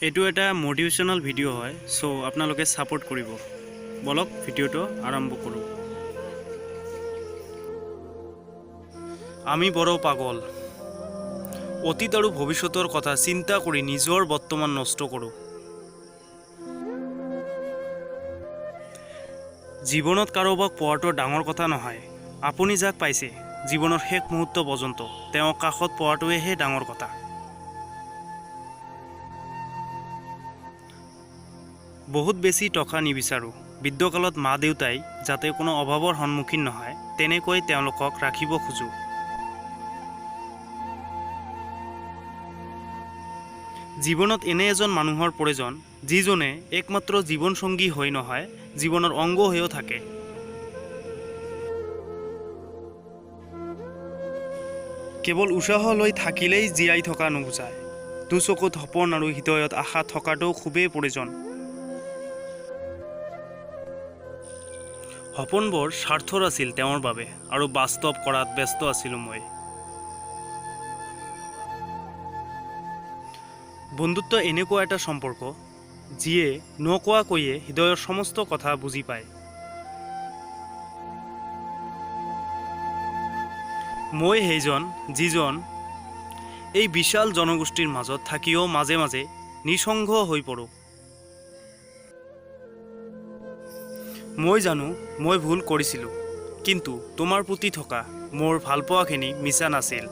এইটো এটা motivational video' হয়, চ' আপোনালোকে ছাপোৰ্ট কৰিব। বলক, ভিডিঅ'টো আৰম্ভ কৰোঁ। আমি বড় পাগল। অতীত আৰু ভৱিষ্যতৰ কথা চিন্তা কৰি নিজৰ বৰ্তমান নষ্ট কৰোঁ। জীৱনত কাৰোবাক পোৱাটো ডাঙৰ কথা নহয়, আপুনি যাক পাইছে, জীৱনৰ শেষ মুহূৰ্ত পৰ্যন্ত তেওঁক কাষত পোৱাটোৱেহে ডাঙৰ কথা। বহুত বেছি টকা নিবিচাৰোঁ। বৃদ্ধকালত মা দেউতাই যাতে কোনো অভাৱৰ সন্মুখীন নহয়, তেনেকৈ তেওঁলোকক ৰাখিব খোজোঁ। জীৱনত এনে এজন মানুহৰ প্ৰয়োজন, যিজনে একমাত্ৰ জীৱনসংগী হৈ নহয়, জীৱনৰ অংগ হৈও থাকে। কেৱল উৎসাহ লৈ থাকিলেই জীয়াই থকা নুবুজায়। দুচকুত সপোন আৰু হৃদয়ত আশা থকাটোও খুবেই প্ৰয়োজন। সপোনবোৰ স্বাৰ্থৰ আছিল তেওঁৰ বাবে আৰু বাস্তৱ কৰাত ব্যস্ত আছিলোঁ মই। বন্ধুত্ব এনেকুৱা এটা সম্পৰ্ক, যিয়ে নোকোৱাকৈয়ে হৃদয়ৰ সমস্ত কথা বুজি পায়। মই সেইজন, যিজন এই বিশাল জনগোষ্ঠীৰ মাজত থাকিও মাজে মাজে নিঃসংগ হৈ পৰোঁ। মই জানো মই ভুল কৰিছিলোঁ, কিন্তু তোমাৰ প্ৰতি থকা মোৰ ভালপোৱাখিনি মিছা নাছিল।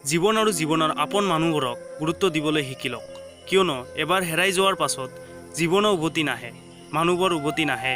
জীৱন আৰু জীৱনৰ আপোন মানুহবোৰক গুৰুত্ব দিবলৈ শিকি লওক, কিয়নো এবাৰ হেৰাই যোৱাৰ পাছত জীৱনো উভতি নাহে, মানুহবোৰ উভতি নাহে।